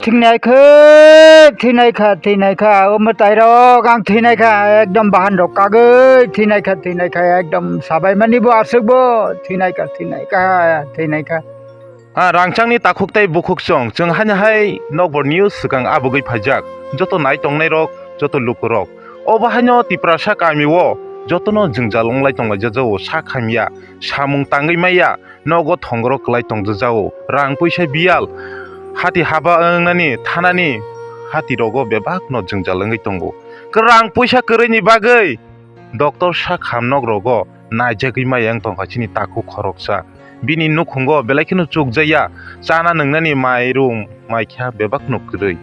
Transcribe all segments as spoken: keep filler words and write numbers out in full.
Thwinaikha, thwinaikha, thwinaikha, o mwtairok ang thwinaikha, ekdom bahan rok kagwi thwinaikha, thwinaikha, ekdom sabai mani bo aswk bo thwinaikha, thwinaikha, thwinaikha. Ah, rangchakni takhuk tei bukhuk chwng, chwng haino hai nokbar news swkang abugwi phaijak. Joto nai tongnairok, joto lukurok. Obo haino Tiprasa kamio jotono jwngjal wnglai tonglaijak jao, sak hamya, samung tangwi maya, nogo thongro kwlai tongjakjao, rang puisa biyal, hati haba wngnani thanani hati rogo bebakno jwngjal wngwi tongo. Kwrang puisa kwrwini bagwi doctor sak ham nok rogo naijagwi maya wng tongkha chini takhuk khoroksa. Bini nukhungo belai kheno chukjaya, chana nwngnani mairum maikha bebakno kwrwi.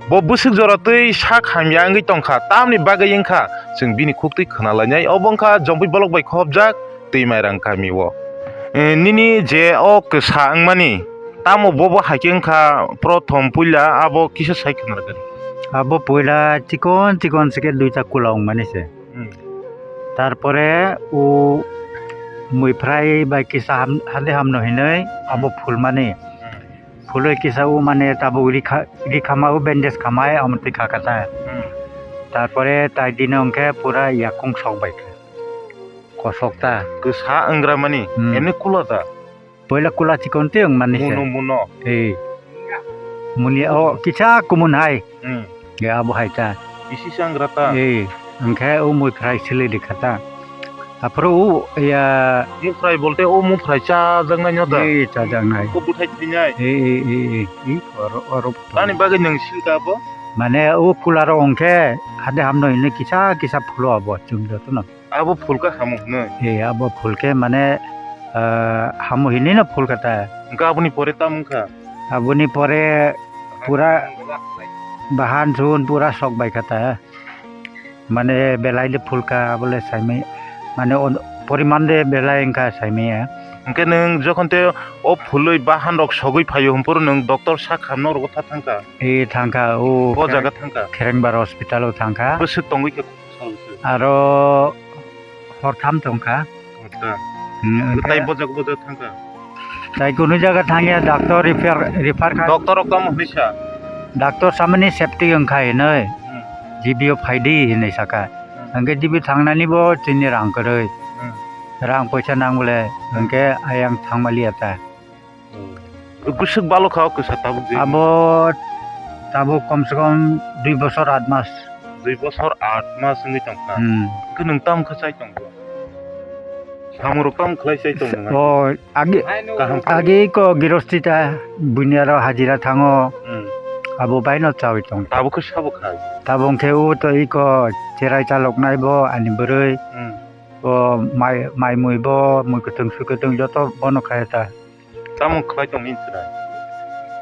Bo bwswk jora twi sak hamya wngwi tongkha, tamni bagwi wngkha chwng bini khuktwi khwnalainai. Obo wngkha Jompui bolok bai khopjak Twimairang kamio. Eh, nini je o kwsa wngmani, tamo bobo hai khe wngkha prothom puila abo kisa sai khwnarwgani. Abo puila chikon chikon se khe duita kula wngmani se. Hmm. Tarpore o mui phrai bai kisa ham-, hade hamno hinwi abo phulmani. Hmm. Phulwi kisa o mane tabuk rikha, rikhama o bandage khamai omo twi kha kata. Hmm. Tarpore tai dino hwnkhe pura yakung sok bai kha. Kosok ta. Kwsa wngramani, hmm, emni kula ta? Poila kula chikon twi wngmani se. Muno, muno. Ee. Muni o kisa kumun hai. Hmm. Ya abo hai ta. Isi sangra ta. Ee, hwnkhe o mui phrai sili rikha ta. Aphuru o ya. Muphrai bolte o muphrai chajaknai no da? Ee, chajaknai. Ko bwthai thwinai? Ee, ee, ee, ee. Ee, oro, oro. Ani bagwi nwng silka abo? Mane o cooler o hwnkhe hade hamno hwnwi kisa kisa phulo abo chwng jotono. Abo phulka hamu hwnwi? Ee, abo phulkhe mane, ah, hamu hinwi no phulka ta. Hwnkhe aboni pore tamo wngkha? Aboni pore pura bahan sun pura sok bai kha ta. Mane belai de phulka abole saimai, mane on-, poriman de belai wngkha saimaya. Hwnkhe nwng jokhon te o phulwi bahan rok sogwi phaio, hwnphuru nwng doctor sak hamno rogo tha thangkha? Ee, thangkha, o O jaga thangkha? Kherengbar hospital o thangkha. Bwswk tongwi khe salsa? Aro hortham tongkha. Hortham. Hmm, tai hwnkhe bojak bojak thangkha? Tai kunu jaga thangya, doctor refer, refer kha. Doctor rok tamo hwnwi sa? Doctor samani safety wngkha hinwi. Hmm. G B o phaidi hinwi saka. Hmm. Hwnkhe G B thangnani bo chini rang kwrwi. Hmm. Rang poisa nang bole, hmm, hwnkhe ayang thangmaliya ta. Hmm. Bwswk balo kha o kwsa tabuk je? Abo tabuk kom se kom dui bosor aat mas. Dui bosor aat mas wngwi tongkha. Hmm. Hwnkhe nwng tamo khe chai tongo? Samung rok tamo khlai chai tongo nwng? O, agi, kaham khlai. Agi ko girosti ta buini aro hajira thango. Hmm. Abo bai no chawi tong. Tabuk khe sabo khai? Tabuk khe o to iko cherai chalok nai bo ani bwrwi. Hmm. O mai, mai mui bo, mui kwthwng swi kwthwng joto bono khai ta. Tamo khlai tong nini chwrai?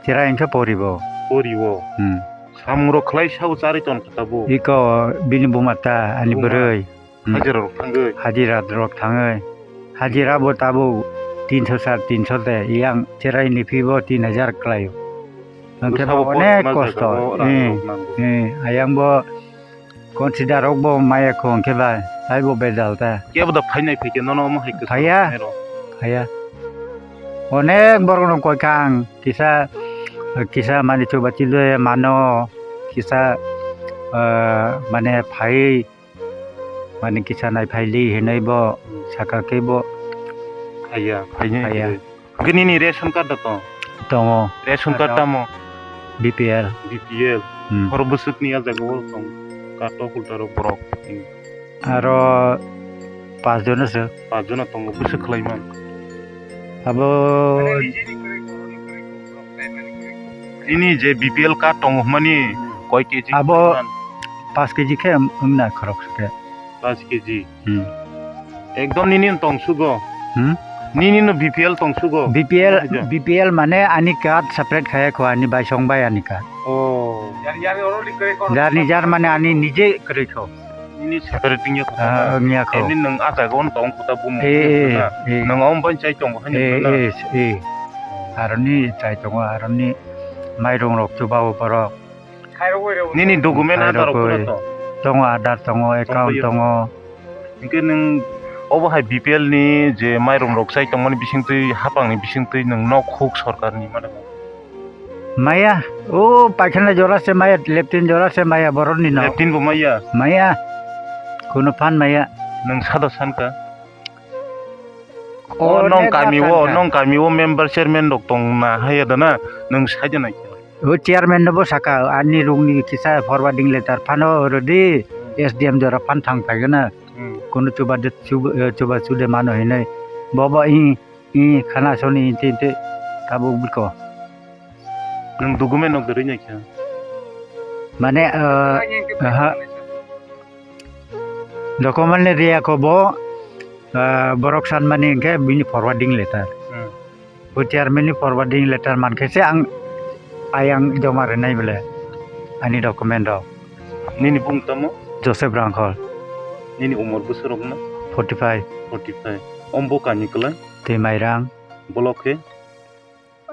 Chwrai hwnkhe pori bo. Pori bo? Hmm. Samung rok khlai sao charwi ton kha tabuk? Iko bini buma ta ani buma. Bwrwi. Hmm. Hajira rok thangwi? Hajira rok thangwi. Hajira bo tabuk tinso sar tinso de, yang chwrai ni phi bo tin hajar khlai o. Hwnkhe bwsabo bo onek kosto. Kosto ma jaga o rang rok nango. Eh, eh, ayang bo Consider rok bo maya kho hwnkhe ba, taibo bejal ta. Kebo da phainai phaikhe nono omo hai kwthang phaiya? Phaiya. Onek borok no koi kha ang, kisa, kisa mani chuba chilwi mano, kisa, ah, mane phai, mane kisa nai phai li hinwi bo saka khe bo phaiya, phainai phaiya. Phaiya. Hwnkhe nini ration card da tong? Tongo. Ration card tamo? B P L. B P L. Hmm. Horo bwswkni a jaga o tong? Kato kultaro borok. Aro pas jono se. Pas jono tongo, bwswk khlai man? Abo nini je B P L card tongo hwnmani koi K G? Abo pas K G khe wngna khorok se khe. Pas K G. Hmm. Ekdom nini no tong sugo. Hmm? Nini no B P L tong sugo. B P L, Haja. B P L mane ani card separate khaya kho, ani bai song bai ani card. Oh. Jarni jar mane ani nije kwrwi kho. Nini separate wngya kho. Ah, wngya kho. Emni nwng a jaga o tong kho ta bumo. Eh, eh, na? Eh. Nwng omo bai chai tongo haino. Eh, na? Eh, eh. Aroni chai tongo, aroni mairung rok chuba o borok. Nini document Aadhaar rok phano to? Tongo, Aadhaar tongo, account tongo. Hwnkhe nwng obo hai B P L ni je mairum rok chai tongmani bisingtwi, hapang ni bisingtwi nwng nok huk sorkar ni mane? Maya, o paikhana jora se maya, leptin jora se maya borok ni no. Leptin bo maya? Maya. Kuno phan maya. Nwng sado san ka? O, o nong kami o, nong kami o member chairman rok tong na haya da na, nwng sai da nai khe. O chairman no bo saka, ani rung ni kisa forwarding letter phano rwdi, hmm, S D M jora phan thang phai gana. Hmm. Kuno chuba de, chuba, eh, chuba chude mano hinai. Bobo i, i khana soni inte inte tabuk biko. Nwng document no gari nai khe. Mane, eh, aha. Document le riya ko bo, ah, borok sanmani hwnkhe bini forwarding letter. Hmm. Bo chairman ni forwarding letter mankhe se ang ayang joma rwnai bole ani document rok. Nini bung tamo? Joseph Rangkhol. Nini umor bwswk rok no? Forty five. Forty five. Ombo kani kwlai? Twi Mairang. Bolok khe?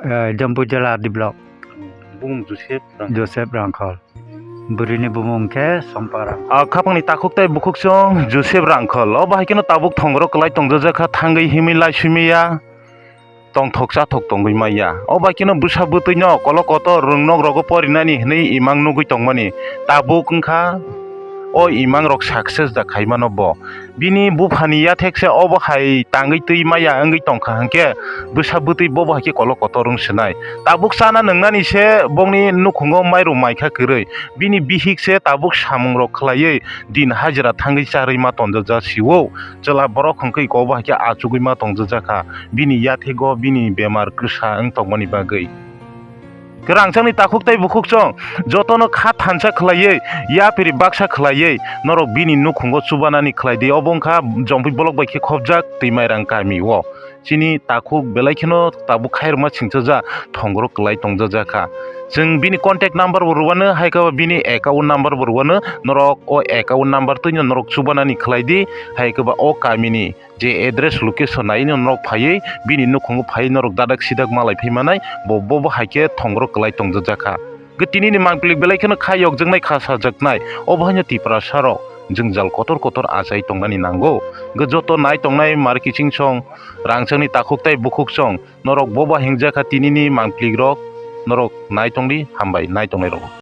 Eh, Jampui Jela R D block. Bumung Joseph Rangkhol. Joseph Rangkhol. Bwrwini bumung khe Sompa Rangkhol. Ah, khapangni takhuk tei bukhuk chwng Joseph Rangkhol. O bahai kheno tabuk thongro kwlai tongjak kha, thangwi himwi lai swimwi ya, tongthok chathok tongwi maya. O bahai kheno bwsa bwtwino kolok kotor rwngnok rogo porinani hwnwi imang nugwi tongmani. Tabuk wngkha o imang rok success da khaimano bo. Bini buphani yathek se obo hai tangwi twi maya wngwi tongkha, hwnkhe bwsa bwtwi bobo hai khe kolok kotor wng swnai. Tabuk chana nwngnani se bongni nukhungo mairum maikha kwrwi. Bini bihik se tabuk samung rok khlaiwi din hajira thangwi charwi ma tonjak ja sio. Chwla borok hwnkhe obo hai khe achugwi ma tongjak ja kha. Bini yathego bini bemar kwsa wng tongmani bagwi. Rangchakni takhuk tei bukhuk chwng jotono kha thansa khlaiwi, yapiri baksa khlaiwi norok bini nukhungo chubanani khlai di. Obo wngkha Jompui bolok bai khe khopjak Twi Mairang kami o. Chini takhuk belai kheno tabuk khairokma singchaja thongro kwlai tongjaja kha. Chwng bini contact number bo rwano, hai khe bini account number bo rwano, norok o account number twino norok chubanani khlai di, hai khe ba o kamini je address location naino norok phaiwi bini nukhungo phaiwi norok dadak sidak malai phai manai, bo, bo, bo hai khe thongro kwlai tongjak jakha. Hwnkhe tinini mangpili belai kheno kha yokjaknai, kha sajaknai, obo haino Tiprasa rok jwngjal kotor kotor achai tongnani nango. Hwnkhe joto nai tongnai mar kiching song, rangchakni takhuk tei bukhuk song, norok bo bo hingjak kha tinini mangpili rok, norok nai tongdi, hambai nai tongnai rok.